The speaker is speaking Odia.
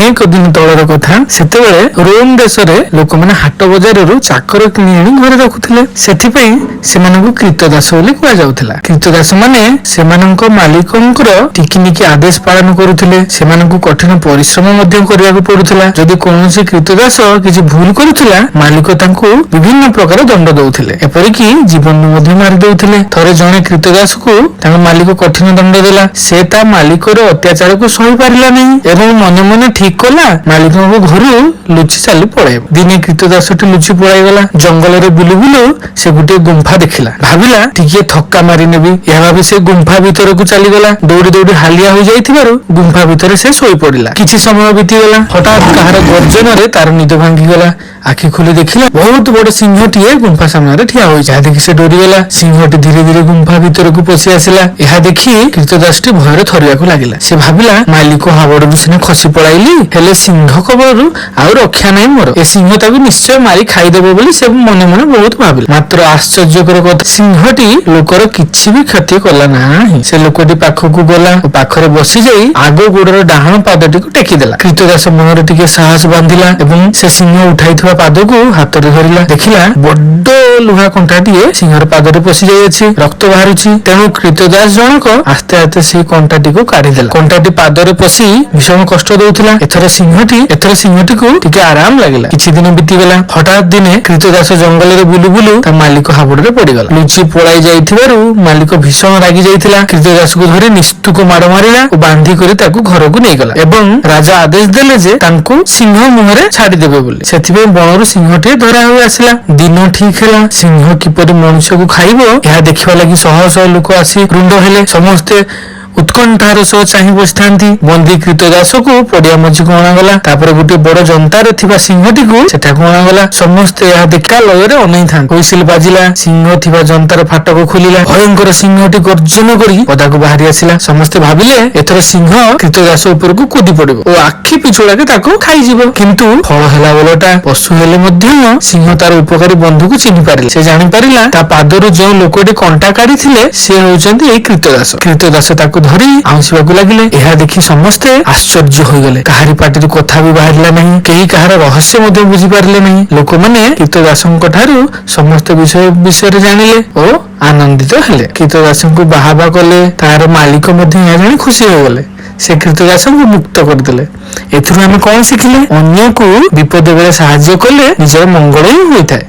ଅନେକ ଦିନ ତଳର କଥା। ସେତେବେଳେ ରୋମ ଦେଶରେ ଲୋକମାନେ ହାଟ ବଜାରରୁ ଚାକର କିଣି ଆଣି ଘରେ ରଖୁଥିଲେ। ସେଥିପାଇଁ ସେମାନଙ୍କୁ କ୍ରୀତଦାସ ବୋଲି କୁହାଯାଉଥିଲା। କ୍ରୀତଦାସ ମାନେ ସେମାନଙ୍କ ମାଲିକଙ୍କର ଟିକିନିକି ଆଦେଶ ପାଳନ କରୁଥିଲେ। ସେମାନଙ୍କୁ କଠିନ ପରିଶ୍ରମ ମଧ୍ୟ କରିବାକୁ ପଡୁଥିଲା। ଯଦି କୌଣସି କ୍ରୀତଦାସ କିଛି ଭୁଲ କରୁଥିଲା, ମାଲିକ ତାଙ୍କୁ ବିଭିନ୍ନ ପ୍ରକାର ଦଣ୍ଡ ଦଉଥିଲେ, ଏପରିକି ଜୀବନରୁ ମଧ୍ୟ ମାରି ଦଉଥିଲେ। ଥରେ ଜଣେ କ୍ରୀତଦାସକୁ ତାଙ୍କ ମାଲିକ କଠିନ ଦଣ୍ଡ ଦେଲା। ସେ ତା ମାଲିକର ଅତ୍ୟାଚାରକୁ ସହି ପାରିଲା ନାହିଁ ଏବଂ ମନେ ମନେ ଠିକ କଲା, ମାଲିକଙ୍କ ଘରୁ ଲୁଚି ଚାଲି ପଳେଇବ। ଦିନେ କ୍ରୀତଦାସଟି ଲୁଚି ପଳାଇଗଲା। ଜଙ୍ଗଲରେ ବୁଲୁ ବୁଲୁ ସେ ଗୋଟିଏ ଗୁମ୍ଫା ଦେଖିଲା। ଭାବିଲା, ଟିକିଏ ଥକ୍କା ମାରି ନେବି। ଏହା ଭାବି ସେ ଗୁମ୍ଫା ଭିତରକୁ ଚାଲିଗଲା। ଦୌଡ଼ି ଦୌଡ଼ି ହାଲିଆ ହୋଇଯାଇଥିବାରୁ ଗୁମ୍ଫା ଭିତରେ ସେ ଶୋଇ ପଡିଲା। କିଛି ସମୟ ବିତିଗଲା। ହଠାତ୍ କାହାର ଗର୍ଜନରେ ତାର ନିଦ ଭାଙ୍ଗିଗଲା। ଆଖି ଖୋଲି ଦେଖିଲା, ବହୁତ ବଡ ସିଂହଟିଏ ଗୁମ୍ଫା ସାମ୍ନାରେ ଠିଆ ହୋଇଛି। ଏହା ଦେଖି ସେ ଡରିଗଲା। ସିଂହଟି ଧୀରେ ଧୀରେ ଗୁମ୍ଫା ଭିତରକୁ ପଶି ଆସିଲା। ଏହା ଦେଖି କ୍ରୀତଦାସଟି ଭୟରେ ଥରିବାକୁ ଲାଗିଲା। ସେ ଭାବିଲା, ମାଲିକ ହାବଡ଼ରୁ ସିନା ଖସି ପଳାଇଲି, ହେଲେ ସିଂହ କବଳରୁ ଆଉ ରକ୍ଷା ନାହିଁ ମୋର। ଏ ସିଂହ ତାକୁ ନିଶ୍ଚୟ ମାରି ଖାଇଦେବ ବୋଲି ସେ ମନେ ମନେ ବହୁତ ଭାବିଲା। ମାତ୍ର ଆଶ୍ଚର୍ଯ୍ୟକର କଥା, ସିଂହଟି ଲୋକର କିଛି ବି କ୍ଷତି କଲା ନାହିଁ। ସେ ଲୋକଟି ପାଖକୁ ଗଲା ଓ ପାଖରେ ବସି ଯାଇ ଆଗ ଗୋଡର ଡାହାଣ ପାଦଟିକୁ ଟେକିଦେଲା। କ୍ରୀତଦାସ ମନରେ ଟିକେ ସାହସ ବାନ୍ଧିଲା ଏବଂ ସେ ସିଂହ ଉଠାଇଥିବା ପାଦକୁ ହାତରେ ଧରିଲା। ଦେଖିଲା, ବଡ ଲୁହା କଣ୍ଟାଟିଏ ସିଂହର ପାଦରେ ପଶି ଯାଇଅଛି, ରକ୍ତ ବାହାରୁଛି। ତେଣୁ କ୍ରୀତଦାସ ଜଣକ ଆସ୍ତେ ଆସ୍ତେ ସେଇ କଣ୍ଟାଟିକୁ କାଢିଦେଲା। କଣ୍ଟାଟି ପାଦରେ ପଶି ଭୀଷଣ କଷ୍ଟ ଦଉଥିଲା। ଏଥର ସିଂହଟିକୁ ଟିକେ ଆରାମ ଲାଗିଲା। କିଛି ଦିନ ବିତିଗଲା। ହଠାତ୍ ଦିନେ କ୍ରୀତଦାସ ଜଙ୍ଗଲରେ ବୁଲୁ ବୁଲୁ ତା ମାଲିକ ହାବୁଡରେ ପଡିଗଲା। ଲୁଚି ପଳାଇ ଯାଇଥିବାରୁ ମାଲିକ ଭୀଷଣ ରାଗି ଯାଇଥିଲା। କ୍ରୀତଦାସକୁ ଧରି ନିସ୍ତୁକ ମାଡ ମାରିଲା ଓ ବାନ୍ଧି କରି ତାକୁ ଘରକୁ ନେଇଗଲା ଏବଂ ରାଜା ଆଦେଶ ଦେଲେ ଯେ ତାଙ୍କୁ ସିଂହ ମୁହଁରେ ଛାଡିଦେବେ ବୋଲି। ସେଥିପାଇଁ ବଣରୁ ସିଂହଟିଏ ଧରା ହୋଇ ଆସିଲା। ଦିନ ଠିକ ହେଲା। ସିଂହ କିପରି ମଣିଷକୁ ଖାଇବ, ଏହା ଦେଖିବା ଲାଗି ଶହ ଶହ ଲୋକ ଆସି ରୁଣ୍ଡ ହେଲେ। ସମସ୍ତେ ଉତ୍କଣ୍ଠାର ସହ ଚାହିଁ ବସିଥାନ୍ତି। ବନ୍ଦୀ କ୍ରୀତଦାସକୁ ପଡିଆ ମଝିକୁ ଅଣାଗଲା। ତାପରେ ଗୋଟିଏ ବଡ ଯନ୍ତାରେ ଥିବା ସିଂହଟିକୁ ସେଠାକୁ ଅଣାଗଲା। ସମସ୍ତେ ଏହା ଦେଖା ଲୟରେ ଅନେଇଥାନ୍ତି। ହୁଇସିଲ ବାଜିଲା। ସିଂହ ଥିବା ଯନ୍ତାର ଫାଟକ ଖୋଲିଲା। ଭୟଙ୍କର ସିଂହଟି ଗର୍ଜନ କରି ପଦାକୁ ବାହାରି ଆସିଲା। ସମସ୍ତେ ଭାବିଲେ, ଏଥର ସିଂହ କ୍ରୀତଦାସ ଉପରକୁ କୁଦି ପଡିବ ଓ ଆଖି ପିଛୁଳାକେ ତାକୁ ଖାଇଯିବ। କିନ୍ତୁ ଫଳ ହେଲା ଓଲଟା। ପଶୁ ହେଲେ ମଧ୍ୟ ସିଂହ ତାର ଉପକାରୀ ବନ୍ଧୁକୁ ଚିହ୍ନି ପାରିଲା। ସେ ଜାଣିପାରିଲା, ତା ପାଦରୁ ଯେଉଁ ଲୋକଟି କଣ୍ଟା କାଢିଥିଲେ, ସେ ହେଉଛନ୍ତି ଏଇ କ୍ରୀତଦାସ। କ୍ରୀତଦାସ ତାକୁ ଧରି ଆଉଁସିବାକୁ ଲାଗିଲେ। ଏହା ଦେଖି ସମସ୍ତେ ଆଶ୍ଚର୍ଯ୍ୟ ହୋଇଗଲେ। କାହାରି ପାଟିରୁ କଥା ବି ବାହାରିଲା ନାହିଁ। କେହି କାହାର ରହସ୍ୟ ମଧ୍ୟ ବୁଝିପାରିଲେ ନାହିଁ। ଲୋକମାନେ କ୍ରୀତଦାସଙ୍କ ଠାରୁ ସମସ୍ତ ବିଷୟ ବିଷୟରେ ଜାଣିଲେ ଓ ଆନନ୍ଦିତ ହେଲେ। କ୍ରୀତଦାସଙ୍କୁ ବାହାବା କଲେ। ତାର ମାଲିକ ମଧ୍ୟ ଏହା ଜାଣି ଖୁସି ହୋଇଗଲେ। ସେ କ୍ରୀତଦାସଙ୍କୁ ମୁକ୍ତ କରିଦେଲେ। ଏଥିରୁ ଆମେ କଣ ଶିଖିଲେ? ଅନ୍ୟକୁ ବିପଦ ବେଳେ ସାହାଯ୍ୟ କଲେ ନିଜର ମଙ୍ଗଳ ହିଁ ହୋଇଥାଏ।